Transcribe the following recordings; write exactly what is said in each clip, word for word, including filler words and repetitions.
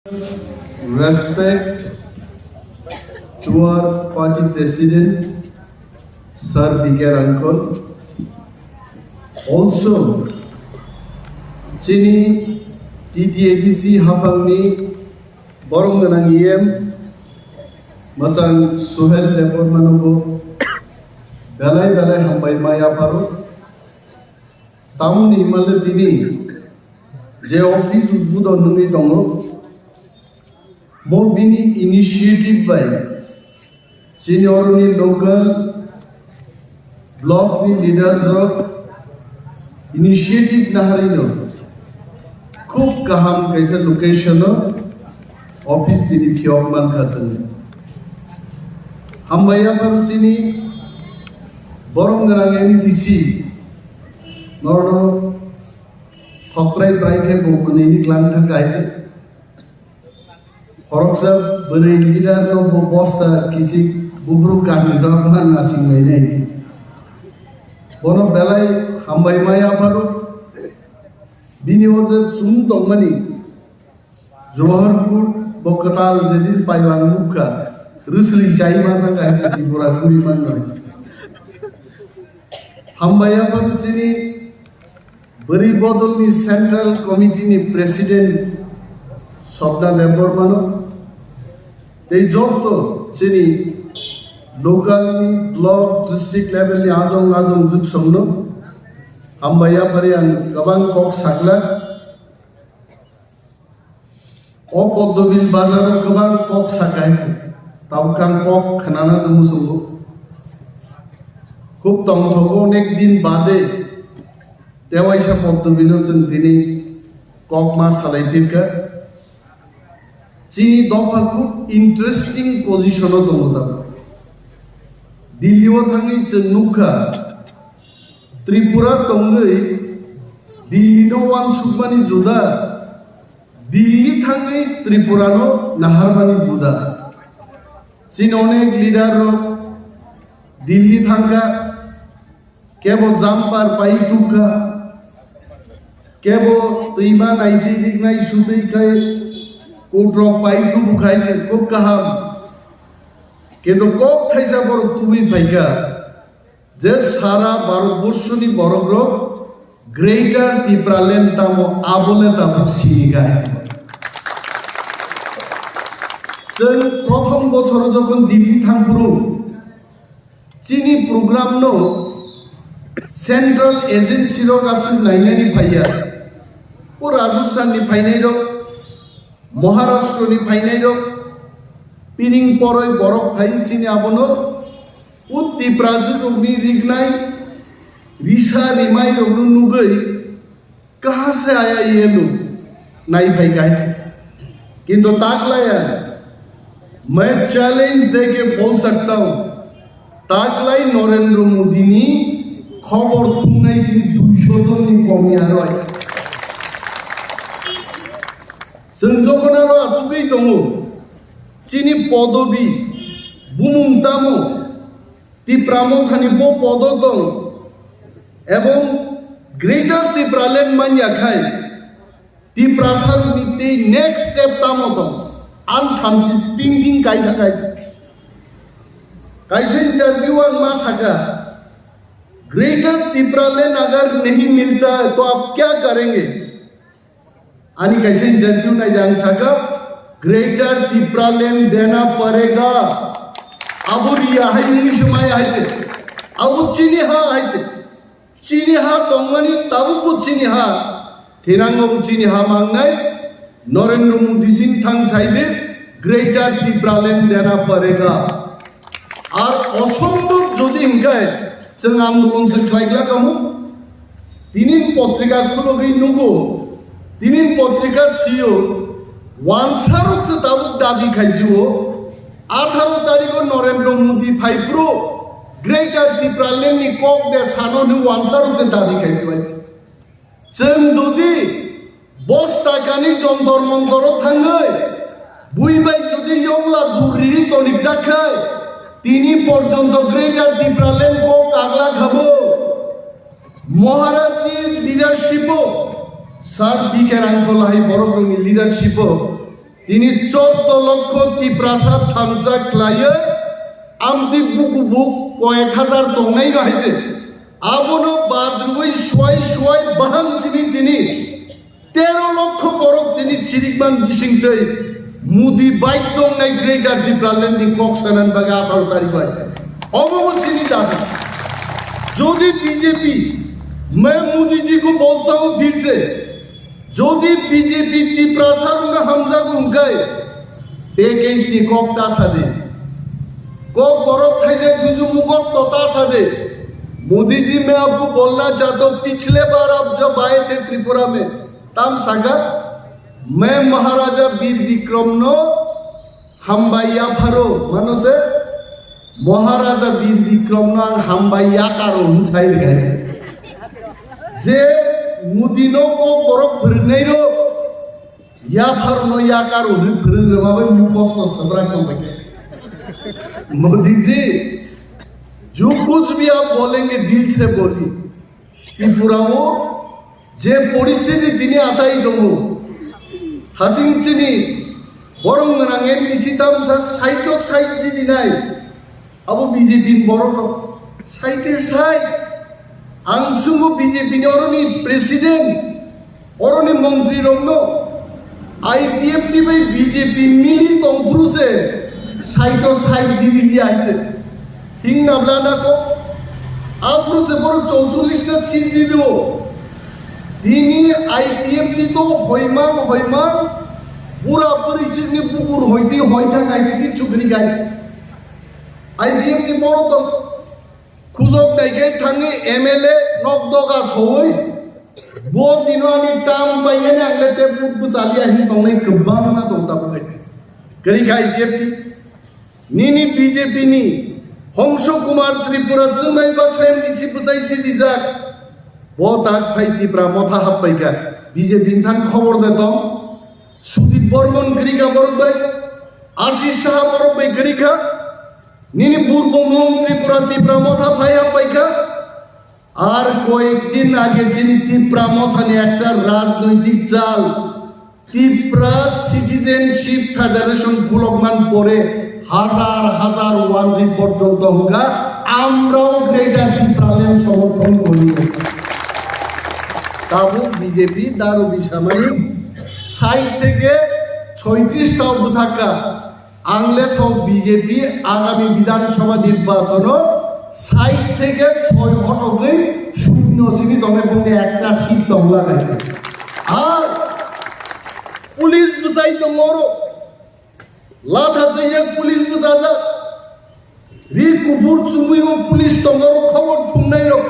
Respect to our party president, Sir B K Rangkhol. Also, chini T T A D C haphangni borom gwnang E M, mwchang Suhel Debbarmano bo belai belai hambai ma yapharo. Tamoni himale tini je office udbodon nungwi tongo, bo bini initiative bai chini oroni local block ni leaders rok initiative naharino khub kaham kaisa location o office tini phiyok mankha chwng. Hambai yaphang chini borom gwnang M D C norno khokrai brai khe bo mwnwini klang thang kaisa. Khoroksa bwrwi leader no bo bosta kichik buphuru kanwi rok ma nasing lainai. Bono belai hambai ma yapharo. Bini o je chwng tongmani Johor kut bo kwtal jedin paiwang nukha, rwsli chai ma thang kaisa Tripura kuri mannai. Hambai yapharo chini Bwrwi bodolni Central Committee ni President Swapna Debbarmano tei joto chini local ni, block, district level ni adong adong jwksongno hambai yaphari ang kwbang kok sakla. O Poddobil bazaro kwbang kok sakai, tabuk ang kok khnana se muchungo. Khub tongthogo, onek din bade tewaisa Poddobilo chwng tini kok ma salai phirkha. Chini dopha khub interesting position o tongo tabuk. Delhi o thangwi chwng nukha, Tripura tongwi Delhi no uansukmani juda, Delhi thangwi Tripura no naharmani juda. Chini onek leader rok Delhi thangkha, kebo jumper pai tukha, kebo twima naitwi riknai sutwi khai kutrok pai tubu khai se khub kaham. Kintu kok thaisa borok tubui phaikha. Je sara Bharatborshoni borokrok Greater Tipraland tamo, abole tabuk sini gai. Chwng prothom bochoro jokhon Delhi thangphuru, chini program no central agency rok aswk nainani phaiya. O Rajasthan ni phainai rok, Maharashtra ni phainai rok, pining poroi borok phai chini abono. O Tiprajwk rokni rignai, risa rimai rokno nugwi, "Kahan se aaya ye log?" nai phai kahai. Kintu taklaya, "Main challenge de ke bol sakta hu, taklai Narendra Modi ni khobor thumnai chini duisho jon ni komi aroi." Chwng jokhon aro achugwi tongo, chini podobi, bumung tamo, Tipra Mothani bo podo tong, ebong Greater Tipraland manya khai, Tiprasa ni tei next step tamo tong, ang thamchi ping ping kai tha kai. Kaisa interview ang ma saka, "Greater Tipraland agar nahi milta hai, to aap kya karenge?" Ani kaisa interview nai ang saka, "Greater Tipraland dena padega." Abo riya hai wngwi se maya hai se. Abo chini ha hai se. Chini ha tongmani tabukbo chini ha. Thinango bo chini ha mangnai. Narendra Modi jin thang sai de, "Greater Tipraland dena padega." Ar osombhob jodi hingkai, chwng andolon se khlai glak amo. Tinin potrika khulogwi nugo, tinin potrika sio, wansarok se tabuk dabi khaijio, atharo tarikho Narendra Modi phaiphuru Greater Tipraland ni kok de sano hwnwi wansarok se dabi khaijio. Chwng jodi bosta kani Jontor Montor o thangwi bui bai jodi yongla dur riri tonik jak khai, tini porjonto Greater Tipraland kok kagla khabo. Maharaj ni leadership o, Sir B K Rangkhol hai borok ni leadership o, Tini chorto lokho Tiprasa thansa khlaiwi amtwi buku buk koyek hajar tongnai no hai se. Abono badrwi suai suai bahan sini tini tero lokho borok tini chirikman bisingtwi Modi bai tongnai Greater Tipraland ni kok sanani bagwi atharo tarikh bai. Omo bo chini dabi. Jodi B J P, main Modi ji ko bolta hu phir se, jodi B J P Tiprasa rokno hamjago hwnkhe, package ni kok ta sadi. Kok borok thaijak thuju mukosto ta sadi. Modi ji, main aapko bolna chahta hu, pichle baar aap jab aaye the Tripura mein, tam saka, main Maharaja Bir Bikram no hambai yapharo, mano se, Maharaja Bir Bikram no ang hambai yakaro hwn sai rwkha. Je Modi no kok borok phwrwngnai rok, yaphar no yakaro hwn phwrwng rwma bai mukosto swbrak tong bai khe. Modi ji, jo kuch bhi aap bolenge dil se boli. Tripura o je poristhiti tini achai tongo, haching chini borong gwnang M D C tamsa side o side jidi nai, abo B J P ni borok rok side e side. Ang sungo B J P ni oroni president, oroni montri rokno, I P F T bai B J P mili tongphuru se side o side jidi di hai se. Hing nabla na ko. Aphuru se borok chowchollish ta seat di do. Tini I P F T to hoimang hoimang bura bwrwi chikni bukur hoidi hoithang hai di chukri gai. I P F T borok tong khujok nai gai thangwi M L A nok doga sowi. Bo dino ani tam bai yani ang le te buk bwsaliya hin tongnai kwbangma tong tabuk gai. Kwrwi kha I P F T. Nini B J P ni Hongsho Kumar Tripura chwngnai baksa M D C bwchai jidijak. Bo tak phai Tipra Motha happaikha. B J P ni thang khobor de tong. Sudip Bormon kwrwi kha borok bai. Ashish Saha borok bai kwrwi kha. Nini Burbo Mohon Tripura Tipra Motha phai happaikha. Ar koyekdin age chini Tipra Mothani ekta rajnoitik chal, Tipra Citizenship Federation khulokman pore hazar hazar wanjwi porjonto hwnkha, amrao Greater Tipraland somorthon kori. Tabuk B J P daru bisamani sait theke soitrish tao bwthakka. Ang le sok B J P agami Bidhan Sabha nirbachon o sait theke soi hotogwi shunyo simi tongnai bongni ekta seat tong lagai. Ar police bwsai tongo oro. Latha twijak police bwsajak. Ri kuphur chumui o police tongo oro khobor thumnai rok.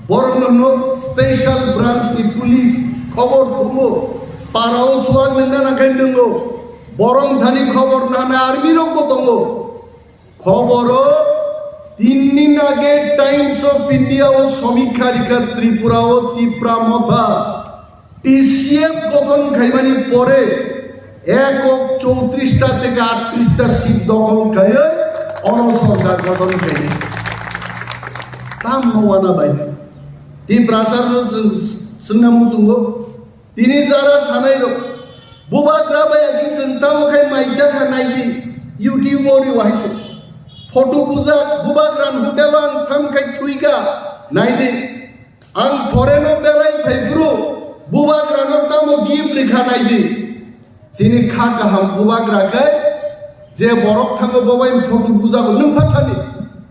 Borokno no special branch ni police khobor thumo, para o chuak nang nana khe nwngo. Borok thani khobor nana army rok bo tongo. Khobor o tin din age Times of India o somikha rikha Tripura o Tipra Motha T C F gothon khaimani pore ekok chowtrista theke attrista seat dokhol khaiwi oro sorkar gothon khaini. Tamno wana bai. Tiprasa no chwng swngna muchungo. Tini jara sanai rok. Bubagra bai agi chwng tamo khai mai chakha naidi. YouTube o ri wahai chwng. Photo bujak, bubagra ni hotel o ang tham khai thuika naidi. Ang foreign o belai phai bro, bubagrano tamo gift rikha naidi. Chini kha kaham bubagra khe je borok thango bo bai photo bujago nwng phathani.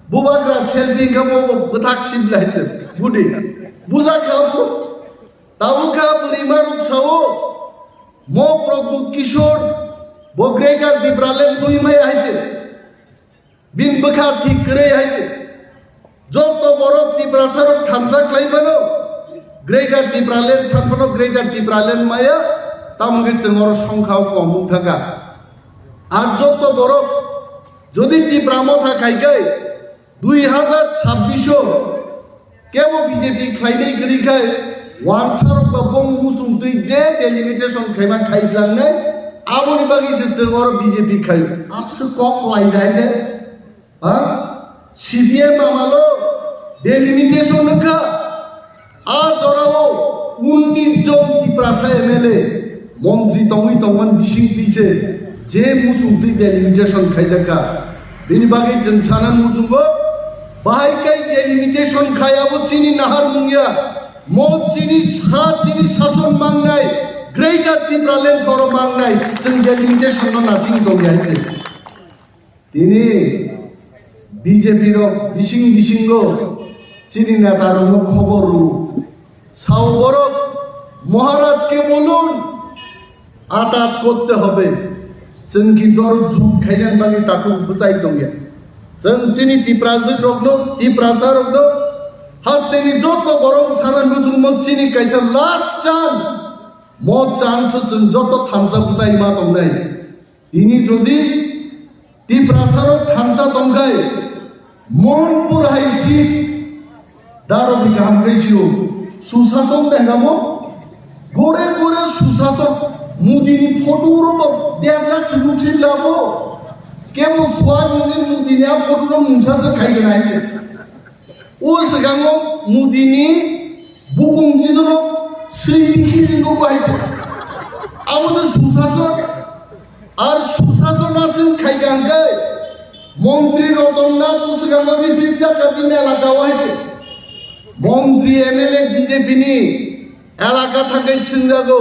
Bubagra selfie khe bo bo bwthak sibla hai se budi. Bujak kha bo. Tabuk kha bwrwi maruk sao mo Pradyut Kishore bo Greater Tipraland twi maya hai se. Bini bwkha thik kwrwi hai se. Joto borok Tiprasa rok thansa khlai phano Greater Tipraland san phano Greater Tipraland maya, tamo hwnkhe chwng oro songkha o kom wngthaka. Ar joto borok jodi Tipra Motha khai khai dui hazar chabbish o kebo B J P khlainai kwrwi khai wansa rok ba bong muchung twi je delimitation khaima khaitlangnai, aboni bagwi se chwng oro B J P khaio. Abse kok kwlai dai de. Ha? C P M amalo delimitation wngkha. A jorao unnish jon Tiprasa M L A. Montri tongwi tongmani bising twi se je muchung twi delimitation khaijak kha. Bini bagwi chwng sana muchungo, bahai kai delimitation khai abo chini naharmung ya. Mo chini sa chini sason mangnai, Greater Tipraland soro mangnai, chwng delimitation no nasing tong ya hai se. Tini B J P rok bising bisingo chini neta rokno khobor rw. Sao borok, "Maharaj ke bolun, atat korte hobe." Chwng kintu aro jut khainani bagwi takhuk bwchai tongya. Chwng chini Tiprajwk rokno, Tiprasa rokno, hasteni joto borok sana muchungmo chini kaisa last chance. Mo chance chwng joto thansa bwchai ma tongnai. Tini jodi Tiprasarok thansa tongkhai, Monpur hai seat daro di kaham khai sio. Susason tengamo, gore gore Susason, Modi ni photo ro bo debjak sunu thil labo. Kebo suar Modi, Modi ni a photo ro mungsa se khai gana hai. O swkango Modi ni bukung jidoro swi bikhi jidoro hai khe. Abo de Susason, ar Susason aswk khai kha hwnkhe Montri Ratan Nath o swkango rifit jak kha bini elaka o hai khe. Montri M L A B J P ni elaka thangwi swngjago,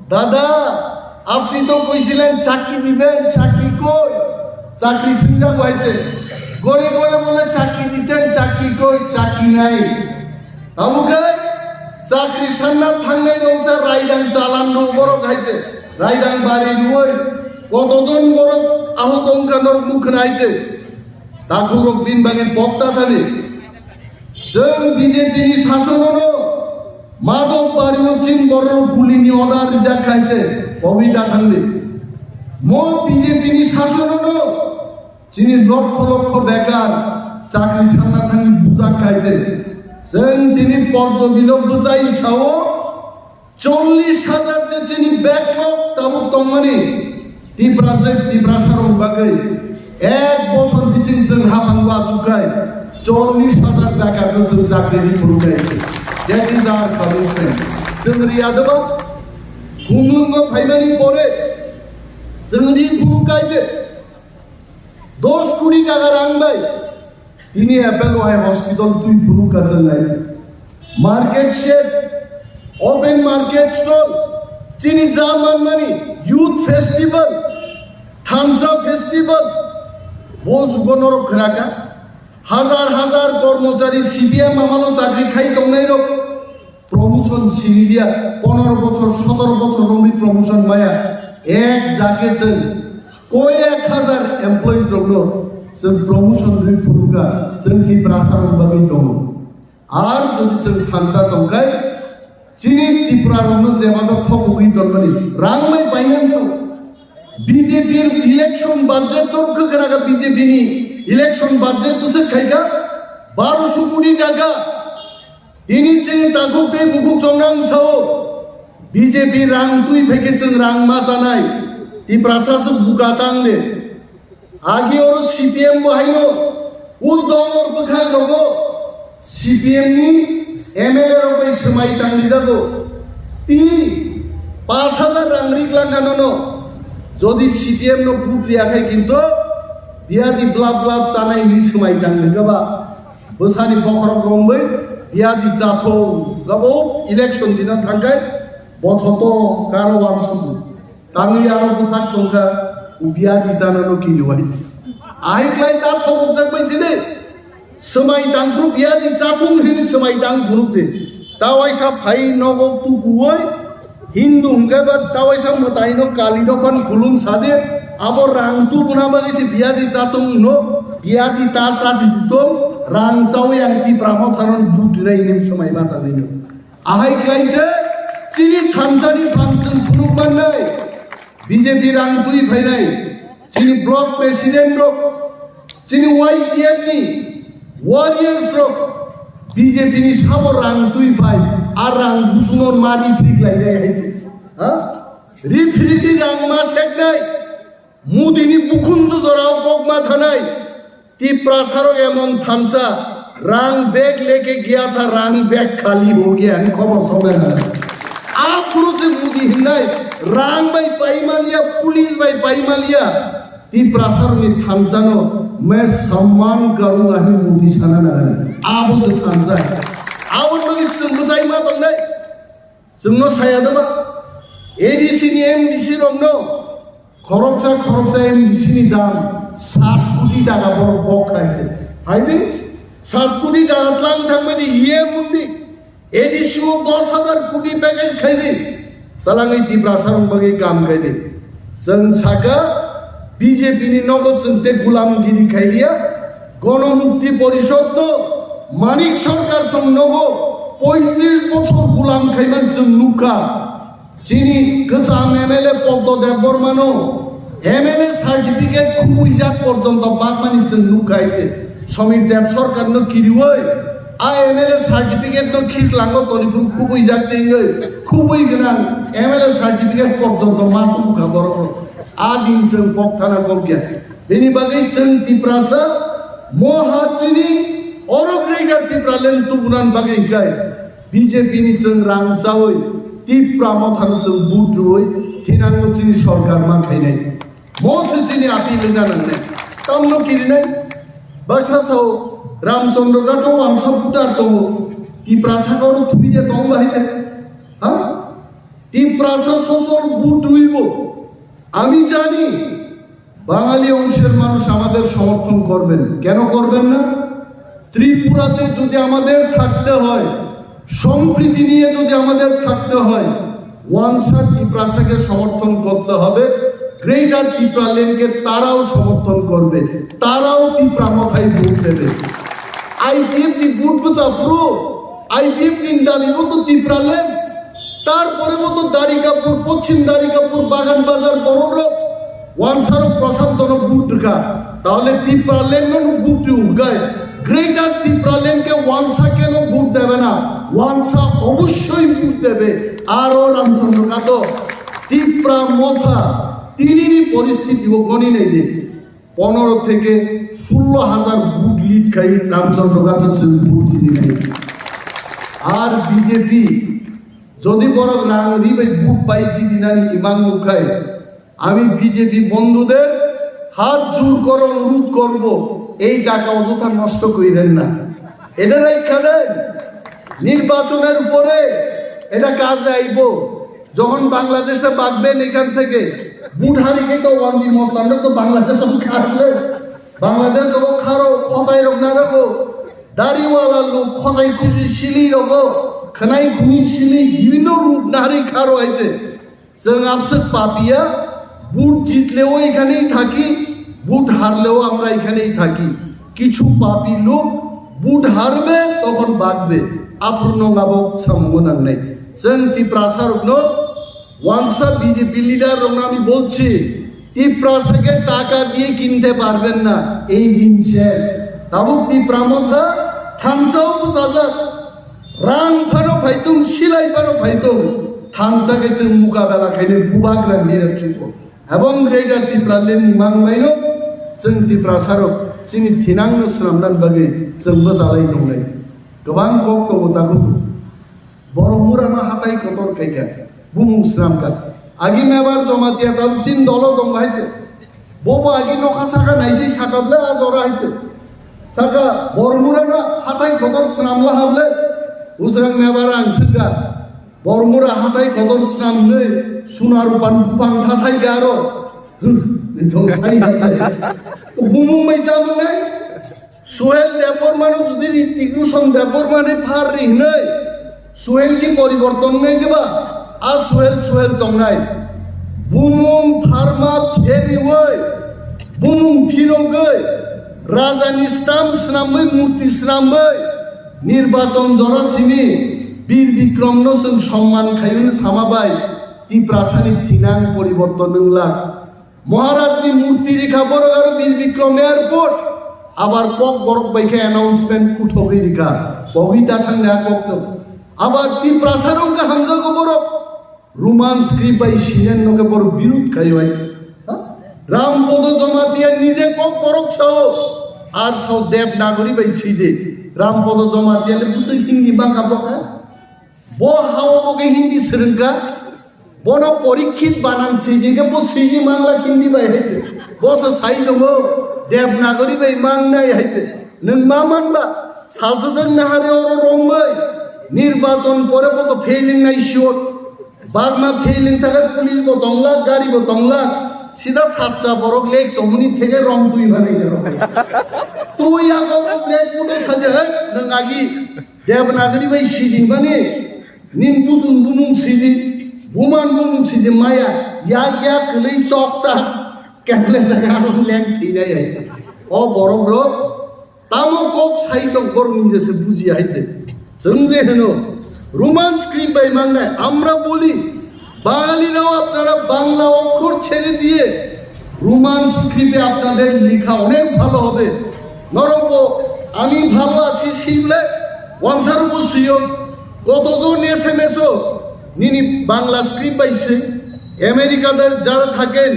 "Dada, apni to koisilen chakri diben, chakri koi?" Chakri swngjago hai se. Gore gore bole chakri diten, chakri koi, chakri nai. Abo khe chakri sanna thangnai rok se raidang chalan rw borok hai se. Raidang bari rwoi kotojon borok ahut wngkha norok nukha hai se. Takhukrok bini bagwi pokta thani. Chwng B J P ni sasonono Madhobari o chini borok guli ni order rijak khai se, obi da thangdi. Mo B J P ni sasonono chini lokho lokho bekar chakri sanna thangwi bujak khai se. Chwng tini Poddo Bilo bwchai sao, chollish hajar je chini backlog tabuk tongmani, Tiprajwk, Tiprasarok bagwi ek bochor bising chwng haphango achukkhai chollish hajar bekarno chwng chakri rwi phunuknai. That is our commitment. Chwng riyadaba, khumlwngo phaimani pore chwng rwi phunukkhai je dos kuri taka rang bai tini Apollo hai hospital twi phunukha chwng nai. Market shed, open market stall, chini ja manmani, youth festival, thansa festival, bo jugo norok khwraka. Hajar hajar kormochari C P M amalo chakri khai tongnai rok promotion sini dia, pondro bochor, sotoro bochor romwi promotion maya. Ek jage chwng koi ek hajar employees rokno chwng promotion rwi phunukha, chwng Tiprasa rok bagwi tongo. Ar jodi chwng thansa tongkhai, chini Tripura rokno jeba no thok ugwi tonmani rang bai finance rok. B J P election budget tor khwkhwna kha B J P ni election budget bwswk khaikha baroso koti taka. Tini chini takhuk tei bukhuk chongrang sao B J P rang twi phaikhe chwng rang ma chanai. Tiprasa swk buka tang de. Agi oro C P M bo haino, urdom or bwkhak rogo C P M ni M L A rok bai swmai tangri jago. Tini pash hajar rang rik langkha nono. Jodi C P M no vote riya khai kinto biyadi blap blap chanai hwnwi swmai tangri gaba. Bwsani bokhorok romwi biyadi chathong gabo election dino thangkhai bothoto karo wamsuju. Tangwi aro bwsak tongkha, biyadi chana no kini wai. Ahai klai ta thobokjak bai chini. Swmai tangphru biyadi chathung hini swmai tang phunuk de. Tawaisa phai nogo tukuwai Hindu hwnkhe ba tawaisa mwtai no Kali no phan khulum sade. Abo rang tubuna bagwi se biyadi chathung no biyadi ta chadi tong rang chawi ang Tipra Motha no butinai hini swmai ma tangwi no. Ahai khlai se chini thansa ni phan chwng phunuk mannai, B J P rang twi phainai, chini block president rok, chini Y T F ni warriors rok, B J P ni sabo rang twi phai, a rang busuno ma rifrik lainai hai se. Ha? Rifrigwi rang ma seknai, Modi ni bukhunju jorao kok ma thanai, Tiprasarok emon thansa, rang bag leke gaya tha, rang bag khali ho gaya, ani khobor soknai na. Aphuru se Modi hinai rang bai pai maliya, police bai pai maliya. Tiprasarokni thansano me samman karung ani Modi sana nangani. Abo se thansa. Abo bagi chwng bwsai ma tongnai. Chwngno saya daba. A D C ni M D C rokno khoroksa khoroksa M D C ni dam sat koti taka borok bok khai se. Hai de? Sat koti taka tlang thangmani hiye mundi. A D C o dos hajar koti package khai di. Talangwi Tiprasa rok bagwi kam khai di. Chwng saka B J P ni nogo chwng te gulamgiri khai liya. Gono Mukti Porishod no Manik Sarkar song nogo poitris bochor gulam khaiman chwng nukha. Chini kwcham M L A Poddo Debbarmano M L A certificate khubui jak porjonto bakmani chwng nukha hai se. Somir Deb Sarkarno kiriwi a M L A certificate no khislangno toniphuru khubui jak tingwi khubui gwnang M L A certificate porjonto ma tubukha borok. A din chwng kok thana kok ya. Bini bagwi chwng Tiprasa moha chini oro Greater Tipraland tubunan bagwi hinkhe B J P ni chwng rang chawi Tipra Mothano chwng vote rwwi thinangno chini sorkar ma khainai. Mo se chini appeal wngna nangnai. Tamno kirinai baksa sao Ramchandra Ghato wangsa voter tongo. Tiprasa kono thubide tong bahai khe. Ha? Tiprasa sosol vote rwibo. আমি জানি বাঙালি অংশের মানুষ আমাদের সমর্থন করবেন। কেন করবেন না? ত্রিপুরাতে যদি আমাদের থাকতে হয়, সম্প্রীতি নিয়ে যদি আমাদের থাকতে হয়, ওয়ানসা তিপ্রাসাকে সমর্থন করতে হবে, গ্রেটার তিপ্রাল্যান্ডকে তারাও সমর্থন করবে, তারাও তিপ্রা মথায় ভোট দেবে। আইপিএফ নি ভোট বুঝা পুরো, আইপিএফ নি দাবি মতো তিপ্রাল্যান্ড, তারপরে মতো দারিকাপুর, পশ্চিম দারিকাপুর, বাগান বাজার, বড় ওয়ানসারও প্রশান্তনও ভোট ঢুকা, তাহলে টিপ্রাল্যান্ডও ভোট ঢুকায়। গ্রেটার টিপ্রাল্যান্ডকে ওয়ানসা কেন ভোট দেবে না? ওয়ানসা অবশ্যই ভোট দেবে। আরও রামচন্দ্র কাদো, টিপ্রা মথা, তিনিনি পরিস্থিতিও গণি নেই যে পনেরো থেকে ষোলো হাজার ভোট লিড খাই রামচন্দ্র কাদো ভোট জিতে নেই। আর বিজেপি যদি বড় রাং রিবে ভোট পাই জিতে নানি ইমাং মুখায়, আমি বিজেপি বন্ধুদের হাত জোর করে অনুরোধ করব, এই টাকা অযথা নষ্ট করেন না। এটা রাখা দেন, নির্বাচনের পরে এটা কাজে আইব। যখন বাংলাদেশে বাগবেন এখান থেকে, ভোট হারি খেতে ওয়ানজি মস্তানরা তো বাংলাদেশ কাটলে, বাংলাদেশ ও খারো খসাই রোগ না রাখো, দাড়িওয়ালা লোক খসাই খুশি সিলি রোগো, খানাই খুনি সিলি বিভিন্ন রূপ নারী খারো আইছে। Chwng aswk papiya, ভোট জিতলেও এখানেই থাকি, ভোট হারলেও আমরা এখানেই থাকি। কিছু পাপী লোক ভোট হারবে, তখন বাগবে। Aphuru no ngabo samung nangnai. Chwng Tiprasa rokno, wansa B J P leader rokno ami bolchi, Tiprasa ke taka diye kinte parben na, ei din shesh. Tabuk Tipra motha thansao bwchajak. Rang phano phaitung, silai phano phaitung, thansa khe chwng mukabela khainai bubagra leadership o. Ebong Greater Tipraland ni mang baino chwng Tiprasa rok chini thinang no swnamnani bagwi chwng bwchalai tongnai. Kwbang kok tongo takhuk. Borok mura no hatai kotor khaikha, bumung swnamkha. Agi mebar Jamatia tabuk chini dolo tong hai se. Bobo agi nokha saka naisai saka ble a jora hai se. Saka Bormura no hatai kotor swnamla hable. Usang mebar ang sika. Bormura hatai kotor swnamnwi suna rupan bupang thathai garo. Huh, thong thai. Bumung mai tamo nai. Suhel Debbarma no jodi Ritik Roshan Debbarma ni phar ri hinwi, Suhel ki poriborton nai diba? A Suhel, Suhel tongnai. Bumung pharma pheriwi, bumung phirogwi, raja ni stamp swnamwi, murti swnamwi, nirbachon jora simi, Bir Bikrom no chwng somman khaiwi sama bai, Tiprasa ni thinang poriborton wngla. Maharaj ni murti rikha borok aro Bir Bikrom airport. Abar kok borok bai khe announcement uthogwi rikha. Pogwi ta thang na kok no. Abar Tiprasa rong kha hamjago borok. Roman script bai sinen no khe borok birud khayo ai. Ha? Ram Podo Jamatia nije kok borok sao. Ar sao Dev Nagori bai side. Ram Podo Jamatia le busai Hindi bangka bok ha? Bo hao bo khe Hindi swrwngkha. Bono Porikshit banan sijikhe bo siji mangla Hindi bai hai se. Bo se sai tongo Devanagari bai mangnai hai se. Nwng ma manba salsa jang nahari oro rombai nirbachon pore bo to failing nai sure. Bagma failing thakhe police bo tongla, gari bo tongla. Sida satcha borok lek chomuni theke rom twi mani. Twi ya ko black photo saja hai nwng agi Devanagari bai siji mani. Nin busun bumung sidi, buman bumung sidi maya, ya ya kwlwi chok cha, kemle jaga arong leng thina ya. O borok rok tamo kok sai tong borok ni jese buji aite. Chwng je heno Roman script bai mangnai, আমরা বলি, বাঙালিরাও আপনারা বাংলা অক্ষর ছেড়ে দিয়ে রোমান স্ক্রিপ্টে আপনাদের লেখা অনেক ভালো হবে। নরম আমি ভালো আছি শিবলে ওয়ানসার উপর সিও কতজন এসএমএসও নিনি বাংলা স্ক্রিপ্ট পাইছে। আমেরিকাতে যারা থাকেন,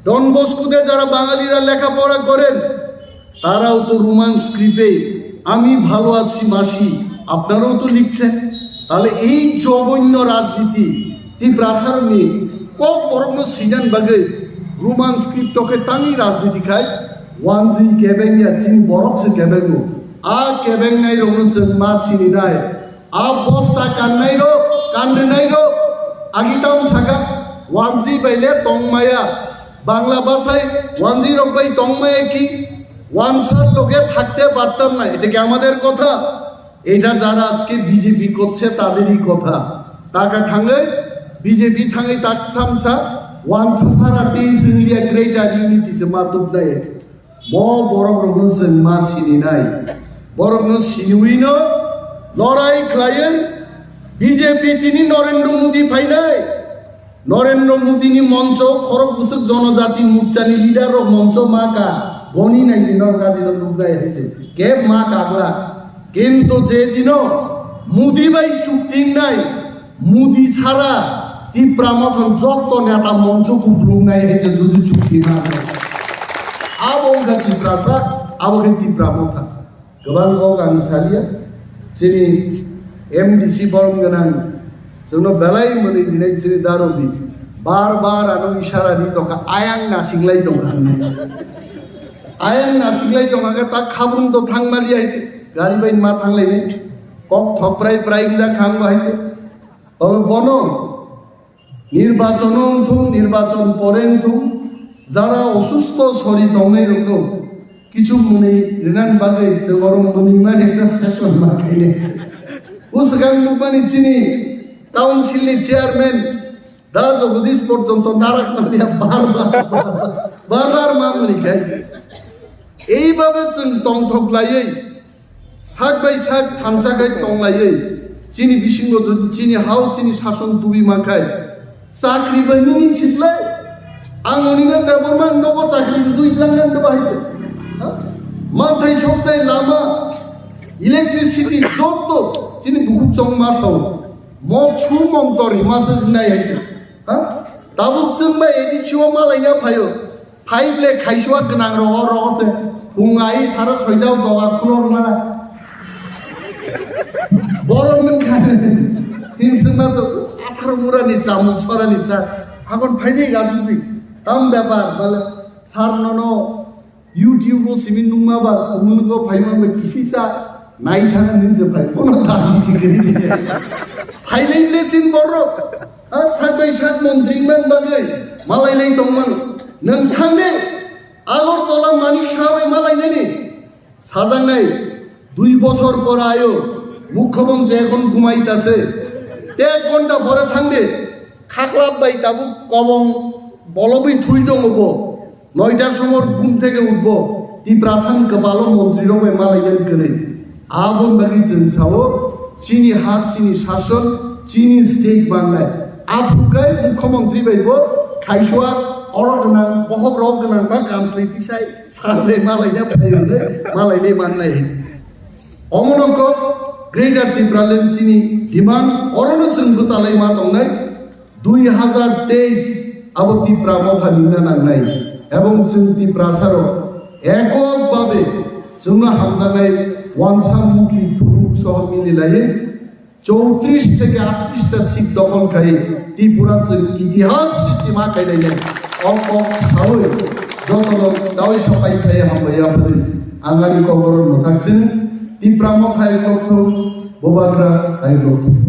ডন বস্কোতে যারা বাঙালিরা লেখাপড়া করেন, তারাও তো রোমান স্ক্রিপ্টে আমি ভালো আছি মাসি, আপনারাও তো লিখছেন। তাহলে এই জঘন্য রাজনীতি, ত্রিপ্রাসারনি কক বরকনো সিজন বাগে রোমান স্ক্রিপ্টকে তাঙি রাজনীতি খায়। Wanji kebengya chini borok se kebengo. A kebengnai rokno chwng ma sininai. A bosta kannai rok, kanrinai rok. Agi tam saka wanji baile tongmaya. Bangla basai wanji rok bai tongmaya ki? Wansar loge thakte partam na. Eta ki amader kotha? Eta jara ajke BJP korche taderoi kotha. Taka thangoi BJP thangoi tak samsa wansa sara teis India greater unity se ma tubnai. Bo borok rokno chwng ma sininai. Borokno siniwino lorai khlaiwi BJP tini Narendra Modi phainai. নরেন্দ্র মোদীni moncho khorok bwswk jonojati morchani leader rok moncho ma ka goni naidi norok gadi rok nuknai hai se keb ma kagla. Kintu je dino Modi bai chukti wngnai, Modi chara Tipra Mothani jotto neta moncho kuplungnai hai se jodi chukti ma kha. Abo wngkha Tiprasa, abo khe Tipra Motha. Kwbang kok ang salia, chini M D C borom gwnang, chwngno belai mwnwi rinai chini darobi. Bar bar ano isara ri tongkha, ayang nasinglai tongkha hinwi. Ayang nasinglai tongkha khe ta khabung to thangmali hai se, gari bai ma thanglainai. Kok thok prai prai wngjak kha ang bo hai se. Tobe bono নির্বাচন wngthung, নির্বাচন পরে wngthung, যারা অসুস্থ শরীর tongnai rokno kichu mwnwi rinani bagwi chwng oro mwnwi mani ekta session ma khainai. O swkang nukmani chini council ni chairman da Jagadish porjonto narak manya bar bar, bar bar ma mwnwi khai. Eibabe chwng tongthok laiwi sak bai sak thansa khai tonglaiwi chini bisingo jodi chini hao chini sason tubui mankhai chakri bai nini sitlai ang onina Debbarma nogo chakri rujui tlangnang da bahai te. Ha? Manthai soktai lama electricity jotto chini bukhuk chong ma sao mo chu montor hima se nai hai te. Ha? Tabuk chwng bai A D C o malaina phaio. Phai ble khaisua gwnang rogo rogo se. Phung ai sara soida doga khulo rwna. Borok nwng kha. Hinswk ma so atharo murani chamung sorani sa. Hakon phaini gajukdi. Tam bepar bale sar nono YouTube o simi nungma ba phung nungko phaima ba kisisa nai thana ninse phai. Kono dagi sikiri. Phailai ble chin borok. A sak bai sak montri wngmani bagwi malailai tongmano. Nwng thangdi Agartala Manik Saha bai malainani sajaknai dui bochor pore ayo mukhyamantri ekhon ghumaitase. Ek ghonta pore thangdi khaklap bai tabuk kobong bolobwi thui tongo bo. Noita somor ghum theke utbo, Tiprasani kwpalo montri rok bai malainani kwrwi. Aboni bagwi chwng sao, chini ha, chini sason, chini state bangnai. Aphuru kai mukhyamantri bai bo khaisua oro gwnang, bohok rok gwnang ba kanslai tisai, sar bai malaina phai hwnwi malainai mannai. Omono kok Greater Tipraland chini demand orono chwng bwchalai ma tongnai. Dui hazar teis abo Tipra Motha nina nangnai ebong chwng Tiprasarok ekok babe chwngno hamjaknai wansa mukli thuruk soho mililaiwi Chowtrish theke aattrish ta seat dokhol khai Tripura chwng itihas sristi ma khai lainai. O kok sawi jotono dawi sapai khai hambai yapharwi ang ani kokoro mwthak chwng Tipra Motha hai lokthung, Bubagra hai lokthung.